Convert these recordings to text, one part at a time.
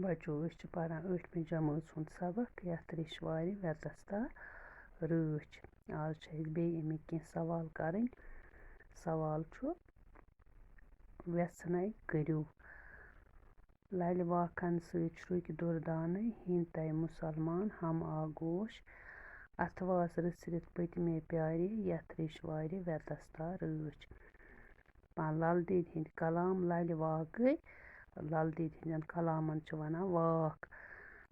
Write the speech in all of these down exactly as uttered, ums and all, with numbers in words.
بچو، أسۍ چھِ پران ٲٹھمہِ جمٲژ ہُنٛد سبق، یَتھ ریٚشوارِ وٮ۪تَس تار رٲچھ۔ آز چھِ اَسہِ بیٚیہِ اَمِکۍ کینٛہہ سوال کَرٕنۍ۔ سوال چھُ، وٮ۪ژھنَے کٔرِو۔ لَلہِ واکھن سۭتۍ شرُکۍ دُردانَے، ہیٚنۍ تَے مُسلمان ہم آگوش۔ اَتھٕ واس رٕژھرِتھ پٔتمے پیارے، یَتھ ریٚشوارِ وٮ۪تَس تار رٲچھ۔ پا-، لل دٮ۪دِ ہٕنٛدۍ کلام للہِ واکھ گٔے، لل دٮ۪دِ ہٕنٛدٮ۪ن کلامن چھِ وَنان واکھ۔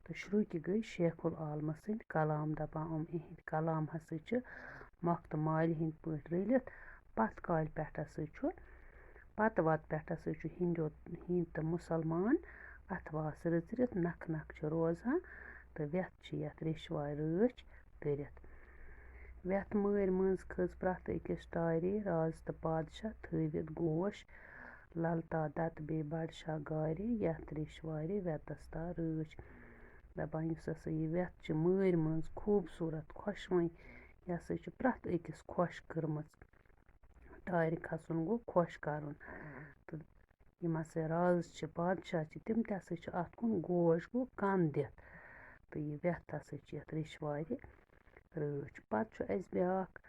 تہٕ شرُکۍ گٔے شیخ العالمہٕ سٕنٛدۍ کلام، دَپان یِم یِہِنٛدۍ کلام ہسا چھِ مۄختہٕ مالہِ ہٕنٛدۍ پٲٹھۍ رٔلِتھ۔ پتھ کالہِ پٮ۪ٹھ ہسا چھُ، پتہٕ وتہٕ پٮ۪ٹھ ہسا چھُ ہیٚنٛدیو، ہیٚنٛدۍ تہٕ مُسلمان اَتھٕ واس رٕژرِتھ نکھٕ نکھٕ چھِ روزان تہٕ وٮ۪تھ چھِ یَتھ ریٚشوارِ رٲچھ کٔرِتھ۔ وٮ۪تھ مٲرۍ منٛز کھٔژ پرٛٮ۪تھ أکِس ٹارے، راز تہٕ پادشاہ تھٲوِتھ گوش۔ للتا دتہٕ بیٚیہِ بڈشاہ گارے، یَتھ ریٚشوارِ وٮ۪تَس تار رٲچھ۔ دَپان یُس ہسا یہِ وٮ۪تھ چھِ مٲرۍ منٛز خوٗبصوٗرت، خۄشوٕنۍ، یہِ ہسا چھِ پرٛٮ۪تھ أکِس خۄش کٔرمٕژ۔ ٹارِ کھسُن گوٚو خۄش کَرُن۔ تہٕ یِم ہسا راز چھِ، بادشاہ چھِ، تِم تہِ ہسا چھِ اَتھ کُن گوش گوٚو کَن دِتھ۔ تہٕ یہِ وٮ۪تھ ہسا چھِ یَتھ ریٚشوارِ رٲچھ۔ پَتہٕ چھُ اَسہِ بیٛاکھ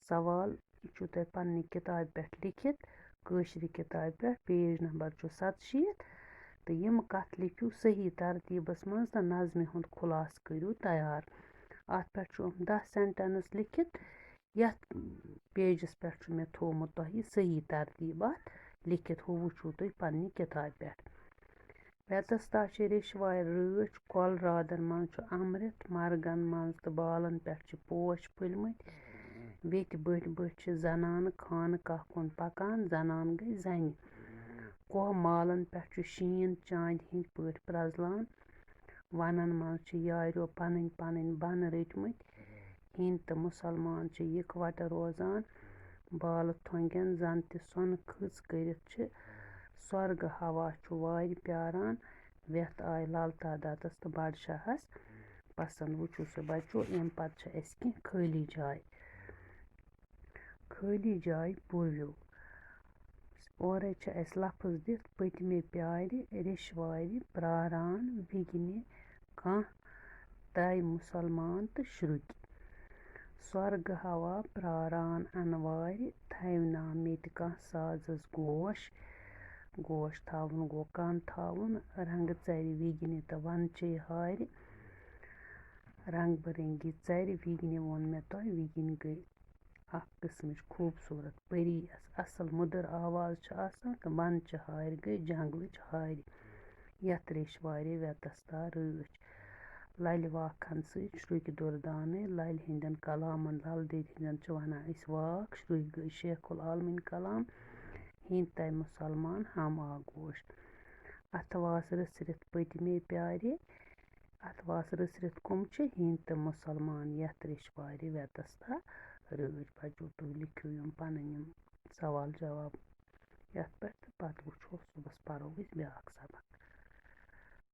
سوال، یہِ چھُو تۄہہِ پنٛنہِ کِتابہِ پٮ۪ٹھ لیٚکھِتھ، کٲشرِ کِتابہِ پٮ۪ٹھ، پیج نمبر چھُ ستشیٖتھ۔ تہٕ یِم کَتھٕ لیٚکھِو صحیح ترتیٖبَس منٛز تہٕ نظمہِ ہُنٛد خُلاصہٕ کٔرِو تیار۔ اَتھ پٮ۪ٹھ چھُ یِم دَہ sentence لیٚکھِتھ۔ یَتھ پیجَس پٮ۪ٹھ چھُ مےٚ تھوٚومُت تۄہہِ صحیح ترتیٖب اَتھ لیٚکھِتھ، ہُہ وٕچھِو تُہۍ پنٛنہِ کِتابہِ پٮ۪ٹھ۔ وٮ۪تَس تار چھِ ریٚشوارِ رٲچھ، کۄل رادَن منٛز چھُ اَمرِتھ، مرگَن منٛز تہٕ بالَن پٮ۪ٹھ چھِ پوش پھٔلمٕتۍ۔ ویٚتھِ بٔٹھۍ بٔٹھۍ چھِ زنانہٕ خانہٕ کاہ کُن پَکان، زنان گٔے زَنہِ۔ کوہ مالَن پٮ۪ٹھ چھُ شیٖن چاندِ ہِنٛدۍ پٲٹھۍ پرٛزلان۔ وَنَن منٛز چھِ یاریو پَنٕنۍ پَنٕنۍ بَنہٕ رٔٹمٕتۍ۔ ہیٚنٛدۍ تہٕ مُسلمان چھِ یِکوَٹہٕ روزان۔ بالہٕ تھۄنٛگٮ۪ن زَن تہِ سۄنہٕ کھٔژ کٔرِتھ چھِ۔ سۄرگہٕ ہوا چھُ وارِ پیاران۔ وٮ۪تھ آیہِ للتا دتس تہٕ بڈشاہس پسنٛد۔ وٕچھِو سا بچو، اَمہِ پتہٕ چھِ اَسہِ کینٛہہ خٲلی جاے۔ خٲلی جاے پوٗرِو۔ اورَے چھِ اَسہِ لفظ دِتھ، پٔتمہِ پیارِ ریٚشوارِ پرٛاران وِگنہِ کانٛہہ تَے مُسلمان تہٕ شرُکۍ۔ سۄرگہٕ ہوا پرٛاران اَنوارِ، تھاوِ نا مےٚ تہِ کانٛہہ سازَس گوش۔ گوش تھاوُن گوٚو کَن تھاوُن۔ رنٛگہٕ ژَرِ وِگنہِ تہٕ وَنچے ہارِ۔ رنٛگ برنٛگی ژَرِ وِگنہِ ووٚن مےٚ تۄہہِ، وِگنۍ گٔے اَکھ قٕسمٕچ خوٗبصوٗرت پٔری۔ اَصٕل مٔدٕر آواز چھِ آسان تہٕ وَنچہِ ہارِ گٔے جنٛگلٕچ ہارِ۔ یَتھ ریٚشوارِ وٮ۪تَس تار رٲچھ۔ لَلہِ واکھَن سۭتۍ شرُکۍ دُردانَے، لَلہِ ہٕنٛدٮ۪ن کلامَن، لَل دٮ۪دِ ہٕنٛدٮ۪ن چھِ وَنان أسۍ واکھ، شرُکۍ گٔے شیخ العالمٕنۍ کلام، ہیٚنٛدۍ تَے مُسلمان ہم آگوش۔ اَتھٕ واس رٕژھرِتھ پٔتمے پیارِ، اَتھٕ واس رٕژھرِتھ کٕم چھِ؟ ہیٚنٛدۍ تہٕ مُسلمان۔ یَتھ ریٚشوارِ وٮ۪تَس تار رٲچھ۔ بچو، تُہۍ لیٚکھِو یِم پَنٕنۍ یِم سوال جواب یَتھ پٮ۪ٹھ تہٕ پَتہٕ وٕچھو صُبحَس پَرو أسۍ بیٛاکھ سبق۔